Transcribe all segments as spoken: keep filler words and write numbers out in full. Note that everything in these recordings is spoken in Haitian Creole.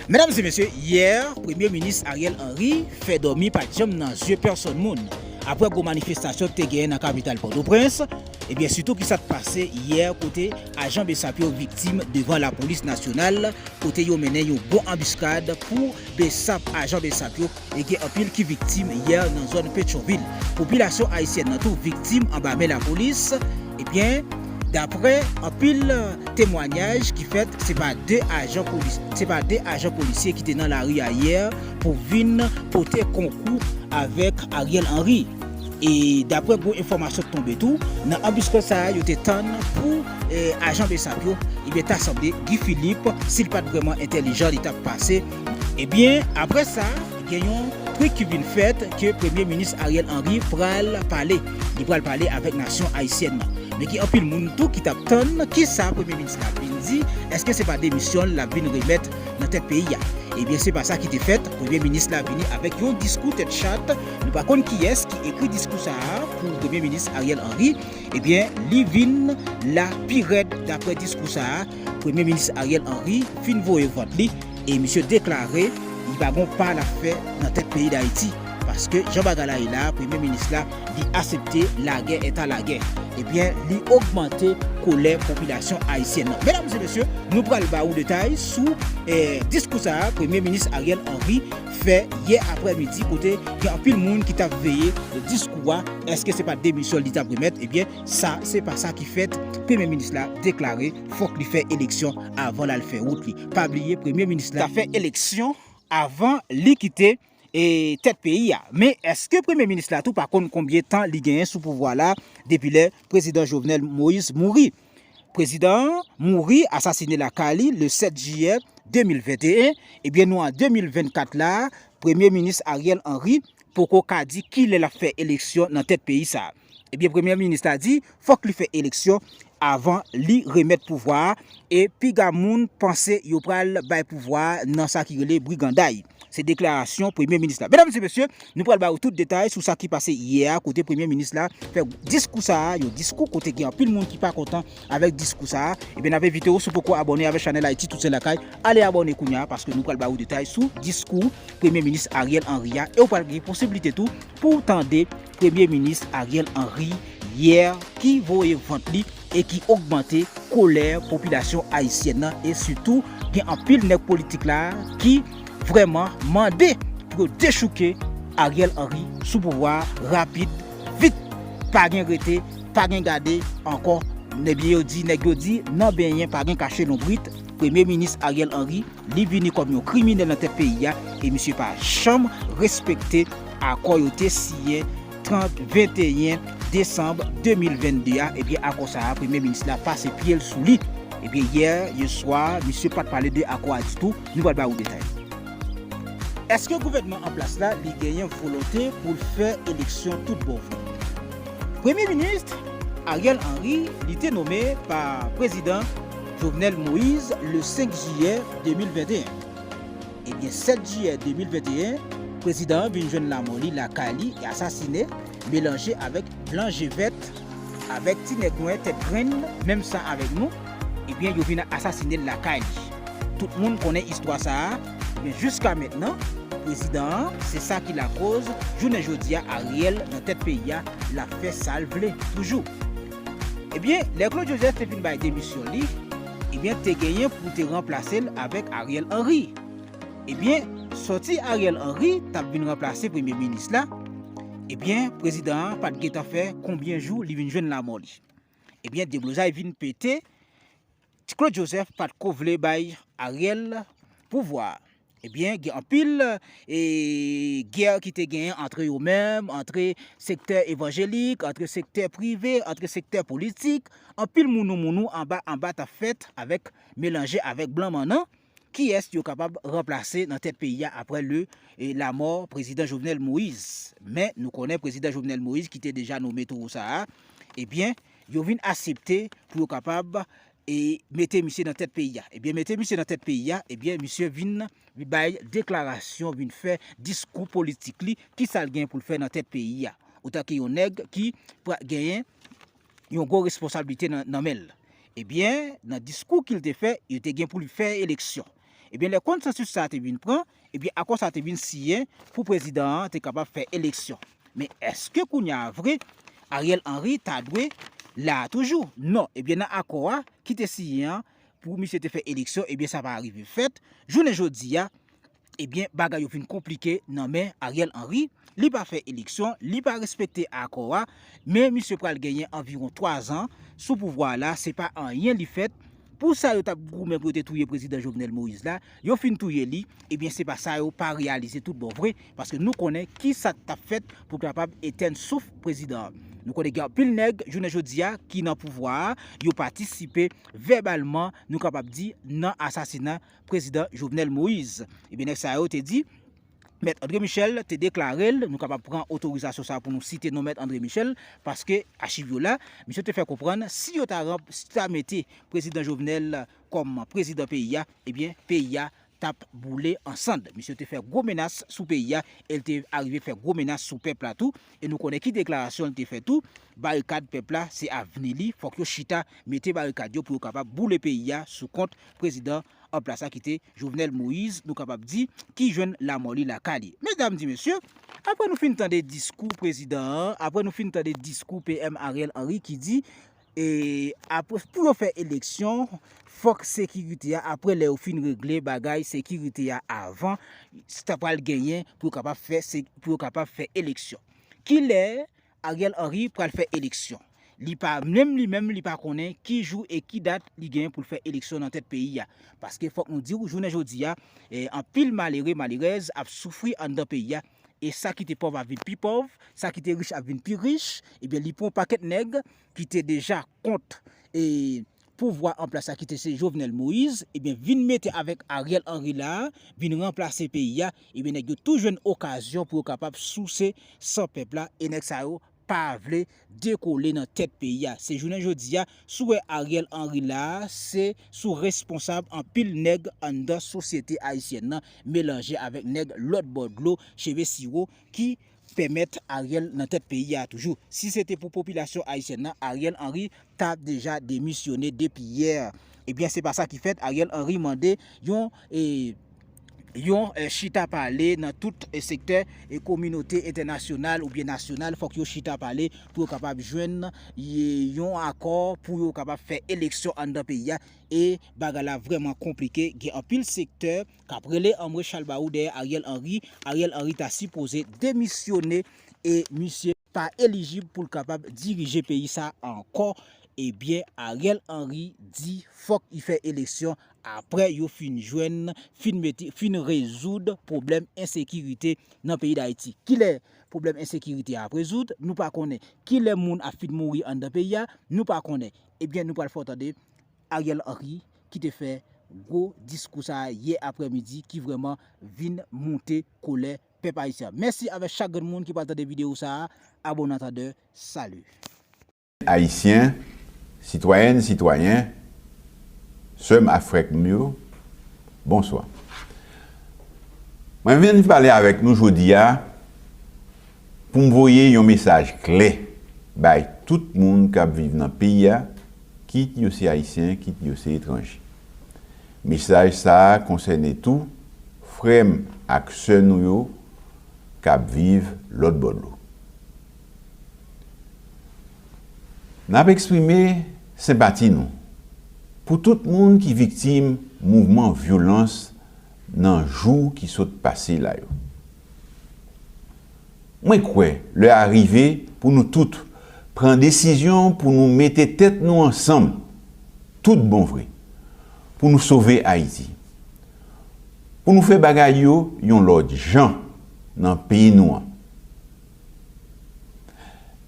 Medam e mesye, yè, Premye Minis Ariel Henry fè dòmi pa t janm nan zye pèsòn moun. Apre gwo manifestasyon k te genyen nan kapital Pòtoprens, ebyen, sitou ki sa t pase yè kote ajan BSAP yo viktim devan Lapolis Nasyonal, kote yo mennen yon gwo anbiskad pou BSAP, ajan BSAP yo, e gen anpil ki viktim yè nan zòn Petyonvil. Popilasyon ayisyèn nan tou viktim anba men lapolis. Ebyen, dapre anpil temwanyaj ki fèt, se pa de ajan polis, se pa de ajan polisye ki te nan lari a yè pou vin pote konkou avèk Ariel Henry. E dapre gwo enfòmasyon k tonbe tou, nan anbiskad sa a, yo te tann pou, eh, ajan BSAP yo, ebyen, ta sanble Guy Philippe, si l pa t vrèman entèlijan, li t ap pase. Ebyen, apre sa, gen yon trik ki vin fèt ke Premye Minis Ariel Henry pral pale. Li pral pale avèk nasyon ayisyèn nan. Men gen anpil moun tou ki t ap tann kisa Premye Minis la ap vin di, èske se pa demisyon l l ap vin remèt nan tèt peyi a? Ebyen, se pa sa ki te fèt. Premye Minis la vini avèk yon diskou tèt chat. Nou pa konn kiyès ki ekri diskou sa a pou Premye Minis Ariel Henry. Ebyen, li vin la pi rèd dapre diskou sa a. Premye Minis Ariel Henry fin voye vant li e misye deklare li pa gon pa l ap fè nan tèt peyi Dayiti. Paske jan bagay la ye la, Premye Minis la, li aksepte lagè est à la guerre. Ebyen, li ogmante kolè popilasyon ayisyèn nan. Medam e mesye, nou pral ba ou detay sou, eh, diskou sa a Premye Minis Ariel Henry fè yè aprèmidi, kote gen anpil moun ki t ap veye diskou a. Èske se pa demisyon li t ap remèt? Ebyen, sa, se pa sa ki fèt. Premye Minis la deklare fòk li fè eleksyon avan l al fè wout li. Pa bliye, Premye Minis la ta fè eleksyon avan li kite, e, tèt peyi a. Men èske Premye Minis la tou pa konn konbyen tan li genyen sou pouvwa la depi lè Prezidan Jovenel Moïse mouri? Prezidan an mouri, asasine lakay li le sèt jiyè de mil venteyen. Ebyen, nou an de mil vennkat la, Premye Minis Ariel Henry poko ka di kilè l ap fè eleksyon nan tèt peyi sa a. Ebyen, Premye Minis la di fòk li fè eleksyon avan li remèt pouvwa a, e piga moun panse yo pral bay pouvwa a nan sa ki rele briganday. Se deklarasyon Premye Minis la. Medam e mesye, nou pral ba ou tout detay sou sa ki pase yè a, kote Premye Minis la fè diskou sa a, yon diskou kote gen anpil moun ki pa kontan avèk diskou sa a. Ebyen, n ap envite w, si w poko abòne avèk chanèl Ayiti Tout Se Lakay, ale abòne kounye a, paske nou pral ba ou detay sou diskou Premye Minis Ariel Henry a, e w pral gen posiblite tou pou w tande Premye Minis Ariel Henry yè ki voye vant li e ki ogmante kolè popilasyon ayisyèn nan, e sitou gen anpil nèg politik la ki vrèman mande pou yo dechouke Ariel Henry sou pouvwa a rapid, vit, pa gen rete, pa gen gade ankò. Ebyen, yo di, nèg yo di, nan benyen pa gen kache lonbrit. Premye Minis Ariel Henry, li vini kòm yon kriminèl nan tèt peyi a, e misye pa janm respekte akò yo te siyen trant, venteyen desanm de mil vennde a. Ebyen, akò sa a, Premye Minis la pase pye l sou li. Ebyen, yè, yè swa, misye pa t pale de akò a ditou. Nou pral ba ou detay. Èske gouvènman an plas la, li genyen volonte pou l fè eleksyon tout bon vre? Premye Minis Ariel Henry, li te nome pa Prezidan Jovenel Moïse le senk jiyè de mil venteyen. Ebyen, sèt jiyè de mil venteyen, prezidan an vin jwenn lanmò li lakay li e asasine, melanje avèk blan je vèt, avèk ti nèg nwè tèt grenn, menm san avèk nou, ebyen, yo vin asasine l lakay li. Tout moun konnen istwa sa a. Ebyen, jiska mentnan, prezidan an, se sa ki lakoz, jounen jodi a, Ariel nan tèt peyi a, l ap fè sa l vle toujou. Ebyen, lè Claude Joseph te fin bay demisyon li, ebyen, te genyen pou te ranplase l avèk Ariel Henry. Ebyen, sòti Ariel Henry t ap vin ranplase premye minis la, ebyen, prezidan an pa t gentan fè konbyen jou li vin jwenn lanmò li. Ebyen, deblozay vin pete, Claude Joseph pa t ko vle bay Ariel pouvwa a. Ebyen, gen anpil, e, gè ki te genyen antre yo menm, antre sektè evanjelik, antre sektè prive, antre sektè politik. Anpil mounou mounou anba anba t ap fèt avèk, melanje avèk blan mannan. Kiyès yo kapab ranplase nan tèt peyi a apre le, e, lamò prezidan Jovenel Moïse? Men nou konnen prezidan Jovenel Moïse ki te deja nome towo sa a, ebyen, yo vin aksepte pou yo kapab, e, mete misye nan tèt peyi a. Ebyen, mete misye nan tèt peyi a, ebyen, misye vin bay deklarasyon, vin fè diskou politik li, kisa l gen pou l fè nan tèt peyi a, otan ke yon nèg ki pral genyen yon gwo responsablite nan, nan men l. Ebyen, nan diskou ke l te fè, yo te gen pou l fè eleksyon. Ebyen, lè konsansis sa a te vin pran, ebyen, akò sa a te vin siyen pou prezidan an te kapab fè eleksyon. Men èske kounye a vre, Ariel Henry ta dwe la a toujou? Non. Ebyen, nan akò a ki te siyen an, pou misye te fè eleksyon, ebyen, sa pa rive fèt. Jounen jodi a, ebyen, bagay yo vin konplike nan men Ariel Henry. Li pa fè eleksyon, li pa respekte akò a, men misye pral genyen anviwon twa zan sou pouvwa a la, se pa anyen li fèt. Pou sa yo t ap goumen pou yo te touye prezidan Jovenel Moïse la, yo fin touye li, ebyen, se pa sa yo pa reyalize tout bon vre, paske nou konnen ki sa t ap fèt pou kapab etèn souf prezidan an. Nou konnen gen anpil nèg, jounen jodi a, ki nan pouvwa a, yo patisipe vèbalman, nou kapab di, nan asasina prezidan Jovenel Moïse. Ebyen, nèg sa yo te di, Mèt André Michel te deklare l, nou kapab pran otorizasyon sa a pou nou site non Mèt André Michel, paske achiv yo la, misye te fè konprann, si yo ta ranp-, si ta mete prezidan Jovenel kòm prezidan peyi a, ebyen, peyi a t ap boule an sann. Misye te fè gwo menas sou peyi a, e l te arive fè gwo menas sou pèp la tou. E nou konnen ki deklarasyon l te fè tou, barikad pèp la, se avni li, fòk yo chita, mete barikad yo pou yo kapab boule peyi a sou kont prezidan an plas la ki te Jovenel Moïse, nou kapab di, ki jwenn lanmò li lakay li. Medam, di mesye, apre nou fin tande diskou prezidan an, apre nou fin tande diskou P M Ariel Henry ki di, e, apre, pou yo fè eleksyon, fòk sekirite a, apre lè yo fin regle bagay sekirite a avan, sa pral genyen pou yo kapab fè, se, pou yo kapab fè eleksyon. Kilè Ariel Henry pral fè eleksyon? Li pa, menm li menm, li pa konnen ki jou e ki dat li genyen pou l fè eleksyon nan tèt peyi a. Paske fòk nou di w, jounen jodi a, eh, anpil malere, malerèz ap soufri anndan peyi a. E sa ki te pòv ap vin pi pòv, sa ki te rich ap vin pi rich. Ebyen, li pran yon pakèt nèg ki te deja kont, e, pouvwa an plas la ki te se Jovenel Moïse, ebyen, vin mete avèk Ariel Henry la, vin ranplase peyi a, ebyen, nèg yo tou jwenn okazyon pou yo kapab souse san pèp la, e nèg sa yo pa vle dekole nan tèt peyi a. Se jounen jodi a, si w wè Ariel Henry la, se sou responsab anpil nèg anndan sosyete ayisyèn nan, melanje avèk nèg lòt bò dlo, cheve siwo, ki pèmèt Ariel nan tèt peyi a toujou. Si se te pou popilasyon ayisyèn nan, Ariel Henry t ap deja demisyone depi yè. Ebyen, se pa sa ki fèt. Ariel Henry mande yon, e, yon, e, chita pale nan tout, e, sektè, e, kominote entènasyonal oubyen nasyonal. Fòk yo chita pale pou yo kapab jwenn, e, yon akò pou yo kapab fè eleksyon anndan peyi a. E bagay la vrèman konplike. Gen anpil sektè k ap rele anmwe chalbawou dèyè Ariel Henry. Ariel Henry ta sipoze demisyone e misye pa elijib pou l kapab dirije peyi sa ankò. Ebyen, Ariel Henry di fòk li fè eleksyon apre yo fin jwenn, fin mete, fin rezoud pwoblèm ensekirite nan peyi Dayiti. Kilè pwoblèm ensekirite a ap rezoud? Nou pa konnen. Kilè moun ap fin mouri anndan peyi a? Nou pa konnen. Ebyen, nou pral fè w tande Ariel Henry ki te fè gwo diskou sa a yè aprèmidi ki vrèman vin moute kolè pèp ayisyen. Mèsi avèk chak grenn moun ki pral tande videyo sa a. Abòne an tande. Salut. Ayisyen, sitwayèn, sitwayen, sè m ak frè m yo, bonswa. Mwen vin pale avèk nou jodi a pou m voye yon mesaj klè bay tout moun k ap viv nan peyi a, kit yo se Ayisyen, kit yo se etranje. Mesaj sa a konsène tou frè m ak sè nou yo k ap viv lòt bò dlo. N ap eksprime senpati nou pou tout moun ki viktim mouvman vyolans nan jou ki sot pase la yo. Mwen kwè lè a rive pou nou tout pran desizyon pou nou mete tèt nou ansanm tout bon vre, pou nou sove Ayiti, pou nou fè bagay yo yon lòt jan nan peyi nou an.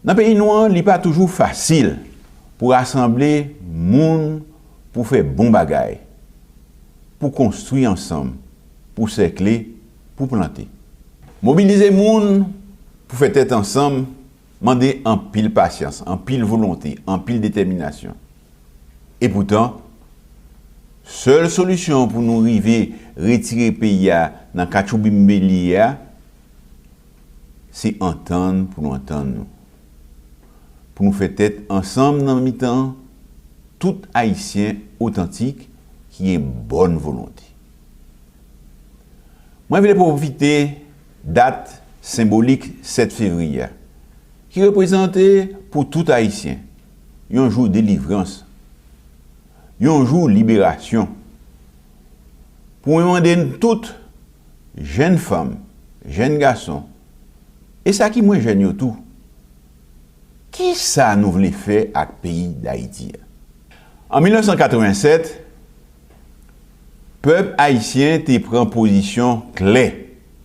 Nan peyi nou an, li pa toujou fasil pou rasanble moun pou fè bon bagay, pou konstwi ansanm, pou sèkle, pou plante. Mobilize moun pou fè tèt ansanm mande anpil pasyans, anpil volonte, anpil detèminasyon. Epoutan, sèl solisyon pou nou rive retire peyi a nan katchoubinm li ye a, se antann pou nou antann nou. Pou nou fè tèt ansanm nan mitan tout Ayisyen otantik ki gen bòn volonte. Mwen vle pwofite dat senbolik sèt fevriye a, ki reprezante pou tout Ayisyen yon jou delivrans, yon jou liberasyon, pou mwen mande n tout, jèn fanm, jèn gason, e sa ki mwen jèn yo tou, kisa nou vle fè ak peyi Dayiti a? An mil nèf san katrevennsèt, pèp ayisyen te pran pozisyon klè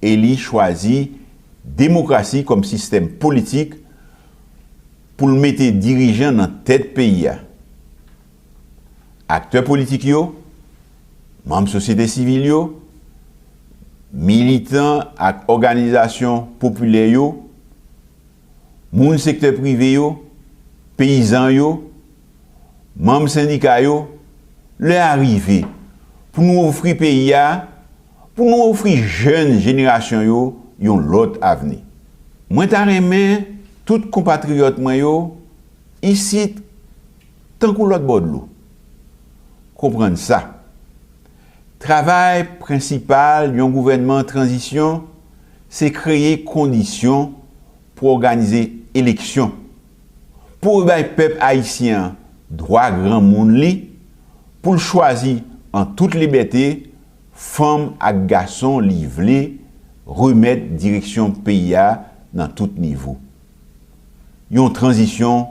e li chwazi demokrasi kòm sistèm politik pou l mete dirijan nan tèt peyi a. Aktè politik yo, manm sosyete sivil yo, militan ak òganizasyon popilè yo, moun sektè prive yo, peyizan yo, manm sendika yo, lè a rive pou nou ofri peyi a, pou nou ofri jèn jenerasyon yo yon lòt avni. Mwen ta renmen tout konpatriyòt mwen yo isit, tankou lòt bò dlo, konprann sa. Travay prensipal yon gouvènman tranzisyon se kreye kondisyon pou òganize eleksyon, pou rebay pèp ayisyen an dwa granmoun li, pou l chwazi an tout libète fanm ak gason li vle remèt direksyon peyi a nan tout nivo. Yon tranzisyon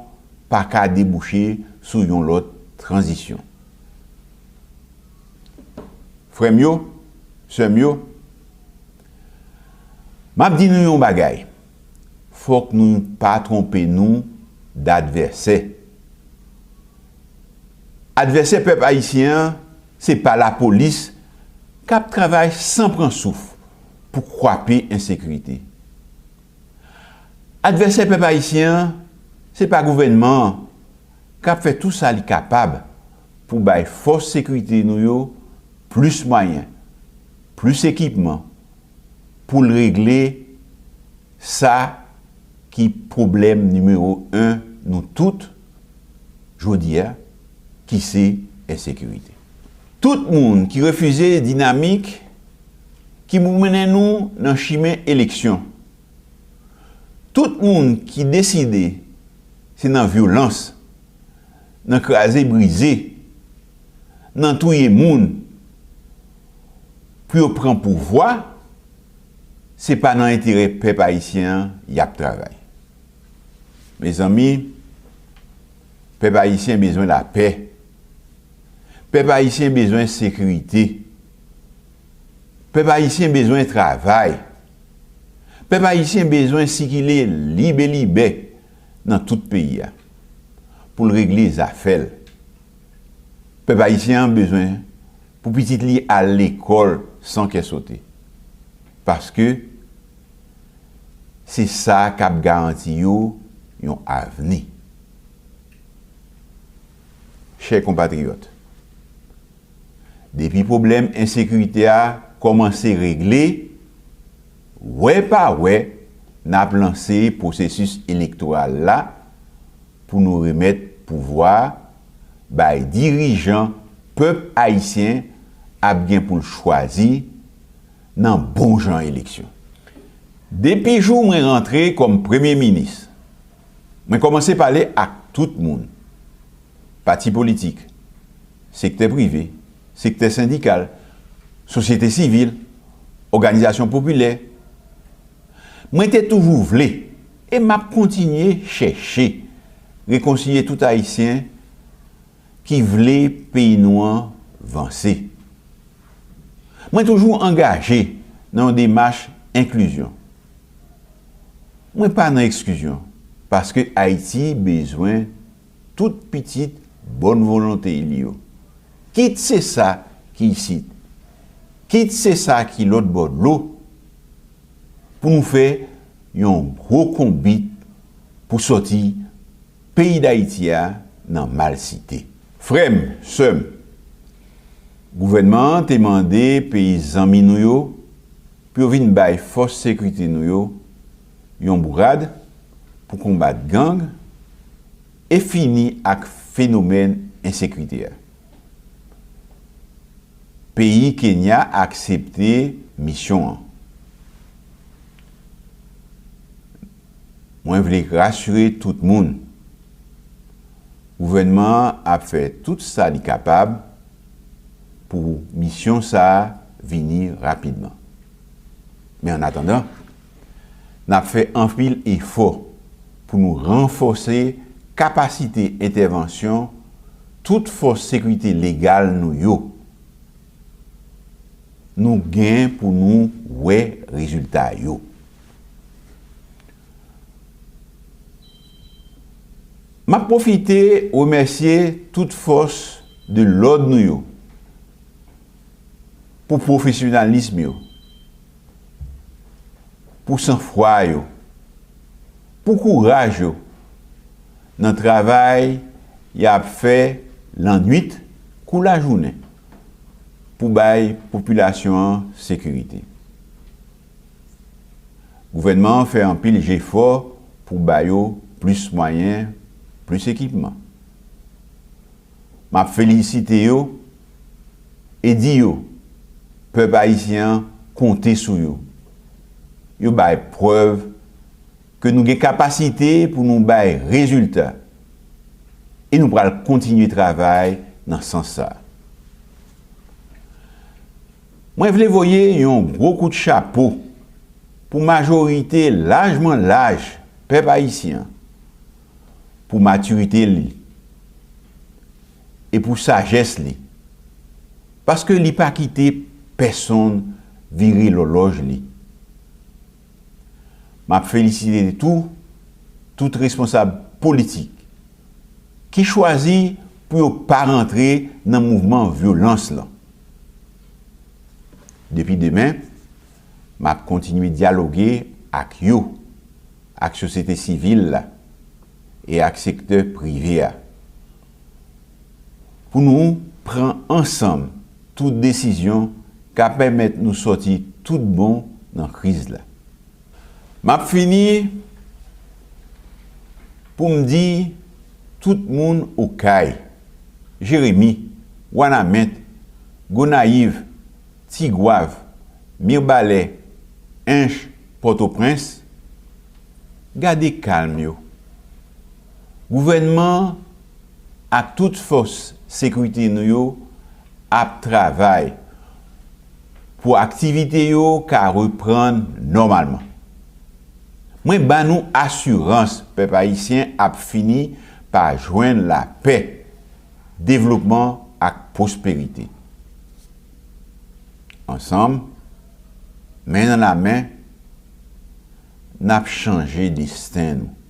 pa ka debouche sou yon lòt tranzisyon. Frè m yo, sè m yo, m ap di nou yon bagay, fòk nou pa twonpe nou d advèsè. Advèsè pèp ayisyen an, se pa lapolis k ap travay san pran souf pou kwape ensekirite. Advèsè pèp ayisyen an, se pa gouvènman an k ap fè tou sa li kapab pou bay fòs sekirite nou yo plis mwayen, plis ekipman, pou l regle sa ki pwoblèm nimewo en nou tout jodi a, ki se ensekirite. Tout moun ki refize dinamik ki pou mennen nou nan chimen eleksyon, tout moun ki deside se nan vyolans, nan kraze brize, nan touye moun pou yo pran pouvwa, se pa nan enterè pèp ayisyen an y ap travay. Mezanmi, pèp ayisyen bezwen lapè. Pèp ayisyen bezwen sekirite. Pèp ayisyen bezwen travay. Pèp ayisyen bezwen sikile libelibè nan tout peyi a pou l regle zafè l. Pèp ayisyen an bezwen pou pitit li al lekòl san kè sote. Paske se sa k ap garanti yo yon avni. Chè konpatriyòt, depi pwoblèm ensekirite a kòmanse regle, wè pa wè, n ap lanse pwosesis elektoral la pou nou remèt pouvwa a bay dirijan pèp ayisyen ap gen pou l chwazi nan bon jan eleksyon. Depi jou mwen rantre kòm premye minis, mwen kòmanse pale ak tout moun, pati politik, sektè prive, sektè sendikal, sosyete sivil, òganizasyon popilè. Mwen te toujou vle, e m ap kontinye chèche, rekonsilye tout Ayisyen ki vle peyi nou an vanse. Mwen toujou angaje nan yon demach enklizyon. Mwen pa nan eksklizyon, paske Ayiti bezwen tout pitit bòn volonte li yo. Kit se sa ki isit, kit se sa ki lòt bò dlo, pou nou fè yon gwo konbit pou sòti peyi Dayiti a nan malsite. Frè m, sè m, gouvènman an te mande peyi zanmi nou yo pou yo vin bay fòs sekirite nou yo yon bourad pou konbat gang e fini ak fenomèn ensekirite a. Peyi Kenya aksepte misyon an. Mwen vle rasire tout moun. Gouvènman an ap fè tout sa li kapab pou misyon sa a vini rapidman. Men annatandan, n ap fè anpil efò pou nou ranfòse kapasite entèvansyon tout fòs sekirite legal nou yo. Nou gen pou nou wè rezilta yo. M ap pwofite remèsye tout fòs de lòd nou yo pou pwofesyonalis yo, pou sanfwa yo, pou kouraj yo nan travay y ap fè lannwit kou lajounen pou bay popilasyon an sekirite. Gouvènman an fè anpil jefò pou ba yo plis mwayen, plis ekipman. M ap felisite yo e di yo pèp ayisyen an konte sou yo. Yo bay prèv ke nou gen kapasite pou nou bay rezilta e nou pral kontinye travay nan sans sa a. Mwen vle voye yon gwo kout chapo pou majorite lajman laj pèp ayisyen an, pou matirite li e pou sajès li, paske li pa kite pèsonn vire lòlòj li. M ap felisite tou tout responsab politik ki chwazi pou yo pa rantre nan mouvman vyolans lan. Depi demen, m ap kontinye dyaloge ak yo, ak sosyete sivil la e ak sektè prive a, pou nou pran ansanm tout desizyon k ap pèmèt nou sòti tout bon nan kriz la. M ap fini pou m di tout moun Okay, Jeremi, Wanament, Gonayiv, Tigwav, Mibalè, Ench, Pòtoprens, gade kalm yo. Gouvènman ak tout fòs sekirite nou yo ap travay pou aktivite yo ka reprann nòmalman. Mwen ba nou asirans pèp ayisyen ap fini pa jwenn lapè, devlopman ak pwosperite. Ansanm, men nan lamen, n ap chanje desten nou.